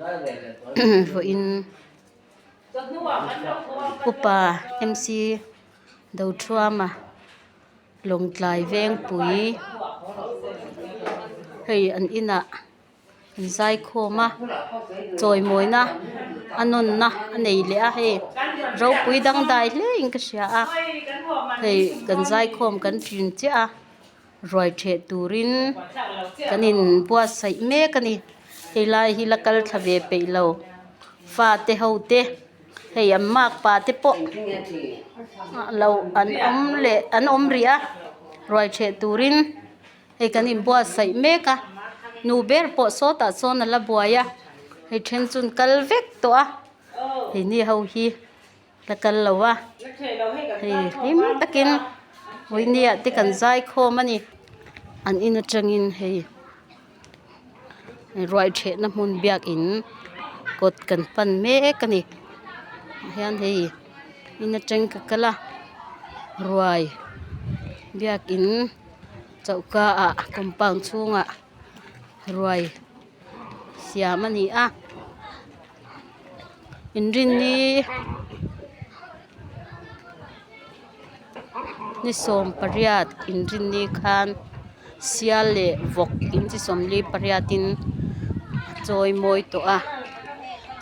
Vawiin upa MC Dothuama Lawngtlai Vengpui hei an inah an zaikhawm a chawimawina a nawnna a nei leh a hei ropui dangdai hle in ka hria a hei kan zaikhawm kan ṭin chiah a. Ruai ṭheh turin kan inbuatsaih mek a ni. Helai hi la kal thla ve peih lo fate ho te hei an makpa te pawh lo an awm leh an awm rih a ruai ṭheh turin hei kan inbuatsaih mek a nu ber pawh sawtah sawn a la buai a hei ṭhen chu an kal vek tawh a keini ho hi. La kal lo a, hei hlim takin vawinia te kan zai khawm a ni. An in atangin hei ruai thehna hmun biakin kawt kan pan mek a ni. Tah hian hei in atang ka kal a ruai biakin choka ah compound chhungah ruai siam a ni a. Inrinni ni 18 inrinni khan sial leh vawk inchi 48 in a chawi mawi tawh a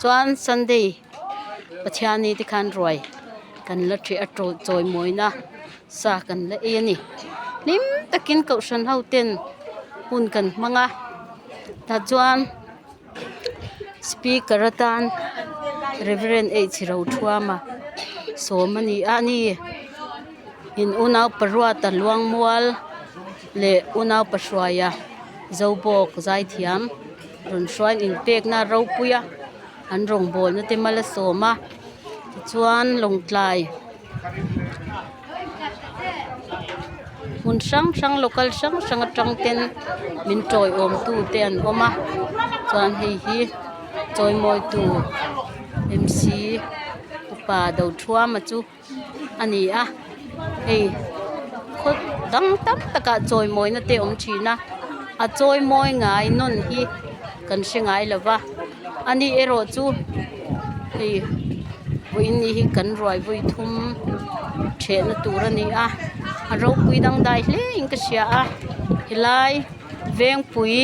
chuan sunday pathianni te khan ruai kan la ṭheh a chawi mawina sa kan la ei a ni hlim takin kohhran ho ten hun kan hmang a tah chuan. Speaker atan Reverend H Rothuama sawm a ni a ni in unau paruata Luangmual leh unau pahruaia Zobawk zaithiam rawn hruaiin inpekna a ropui a an rawngbawlna te mal a sawm a tichuan Lawngtlai. Hmun hrang hrang local hrang hrang atang ten min tawiawm tu te an awm a chuan hei hi chawimawi tu MC upa Dothuama chu a ni a hei khaw dang tam takah chawimawina te a awm thin a a chawimawi ngai nawn hi kan hre ngai lo va ani erawh chu hei vawiin ni hi kan ruai vawi thum thehna tur a ni a a ropui dangdai hle in ka hria a helai vengpui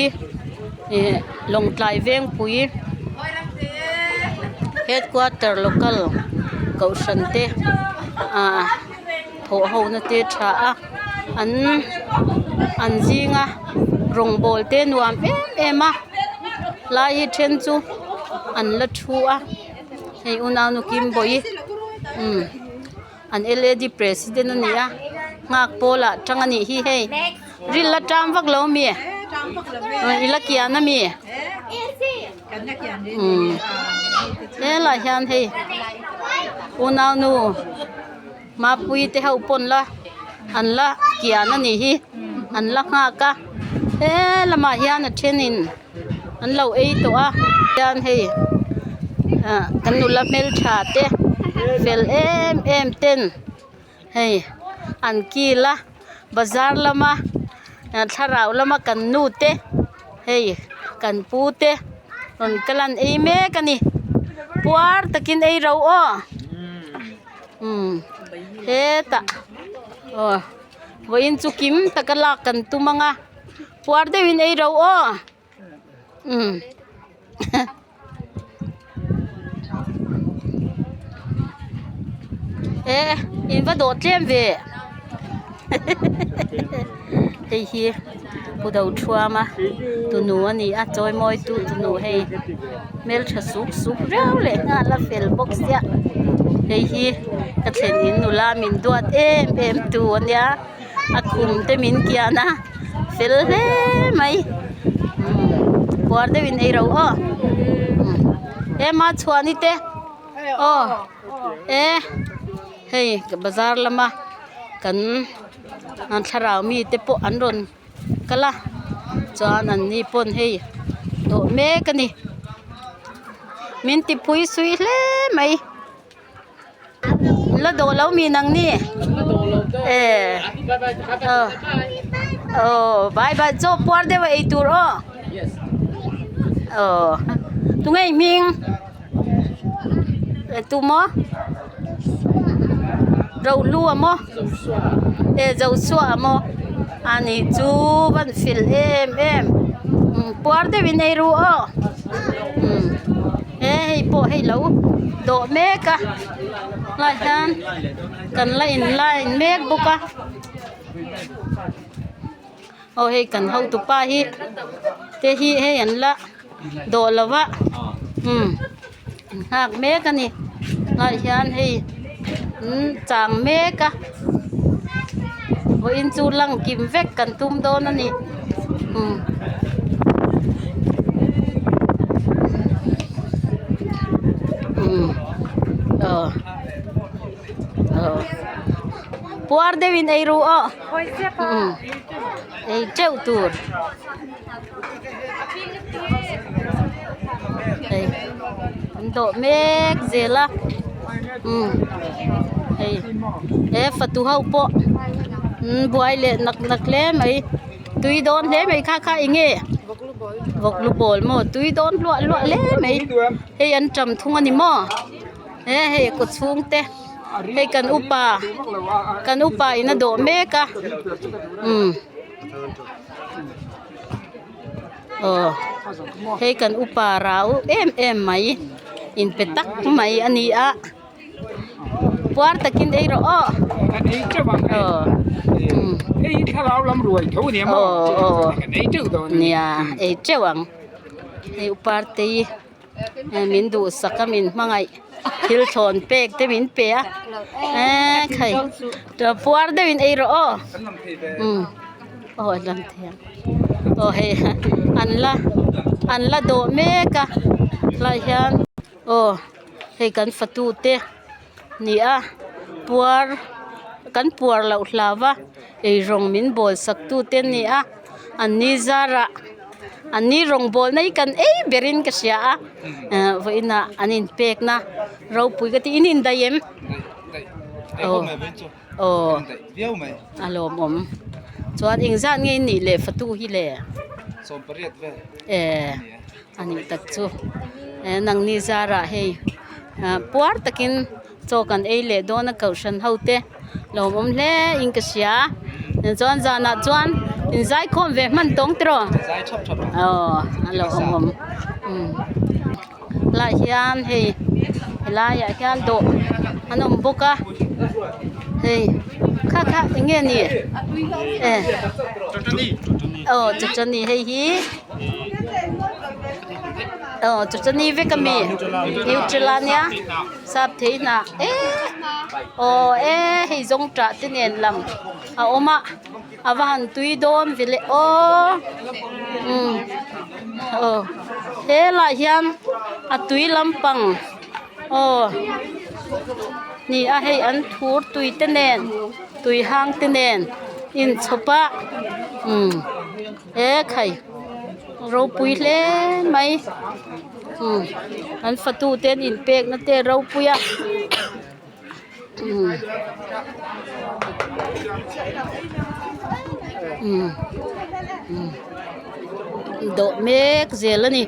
ih lawngtlai vengpui headquarter local kohhran te ah thawh ho na te tha a an an zinga rawngbawl te nuam em em a lai hi then chu an la thu a hei unaunu kimbawi umm an L A D president a ni a nghak pawl ah tang a nih hi hei ril a tam vak lo ami i la kian ami umm helaiah hian hei unaunu. Mapui te ho pawn la an la kian a nih hi an la nghak a he lamah hian a thenin an lo ei tawh a hian hei ah kan nula hmeltha te fel em em ten hei an kil a bazar lama thlarau lama kan nu te hei kan pu te rawn kal an ei mek a ni puar takin ei ro aw. Umm hetah aw vawiin chu kim taka lak kan tum ang a puar deuhin ei ro aw umm e in va dawh tlem ve hei hi pu Dothuama tunu a ni a chawi mawi tu tunu hei hmeltha suk suk riau leh nghal a fel bawk sia hei hi ka thlen in nula min duat em em tu a nia a khum te min kian a fel hle mai umm puar deuhin ei ro aw ema chhuani te aw e. Hei bazar lama kan thlarau mite pawh an rawn kal a chuan an ni pawn hei dawh mek a ni min ti pui sui hle mai la dawh lo mi nang ni e aw bye bye chaw puar deuh a ei tur aw aw. Tunge i hming? Tu maw? Rohlu a maw? E Joshua a maw? A nih chu van fil em em puar deuhin ei ru aw he hei pawh hei lo dawh mek a lai hian kan la in line mek bawk a. Aw hei kan hotu pa hi te hi hei an la dawh lo va umm an nghak mek a ni tunah hian hei an chang mek a vawiin chu lang kim vek kan tum dawn a ni umm. Umm aw aw puar deuhin ei ru aw. Ei teuh tur hei an dawh mek zel a umm hei he fatu ho pawh an buai leh nak nak hle mai tui dawn hle mai kha kha eng nge vawk lu bawl maw tui dawn hluah hluah hle mai hei an tam thung a ni maw he hei kaw chhung te. Hei kan upa kan upa in a dawh mek a umm aw hei kan upa rau em em mai inpe tak mai a ni a puar takin ei rawh aw aw umm aw aw nia ei teuh ang hei upa te hi. Min duhsak a min hmangaih thil thlawn pek te min pe a eee khai puar deuhin ei rawh aw umm aw a lam thei ang aw hei an la an la dawh mek a helai hian aw hei kan fatu te ni a puar kan puar loh hlau va eirawng min bawl sak tu te an ni a an ni zarah an ni rawngbawlna hi kan ei berin ka hria a eh vawiinah an inpekna ropui ka ti in indaih em aw aw a lawmawm chuan engzat nge in nih leh fatu hi le eh. A nih tak chu eh nangni zarah hei ah puar takin chaw kan ei leh dawn a kohhran ho te lawmawm hle in ka hria tichuan zanah chuan in zaikhawm ve hman tawng tiraw aw a lawmawm umm lai hian hei helaiah hian dawh an awm bawk a hei kha kha eng nge ni eh aw chawchawni hei hi. Aw chawchawni vek ami nutella nia sap thei hnah eh aw eh hei zawngṭah te nen lam a awm a a va han tui dawn ve le aw umm aw helaiah hian a tui lampang aw ni a hei an thur tui te nen tui hang te nen inchhawp a umm. He khai ropui hle mai umm an fatu te an inpek na te a ropui a umm umm umm dawh mek zel a ni.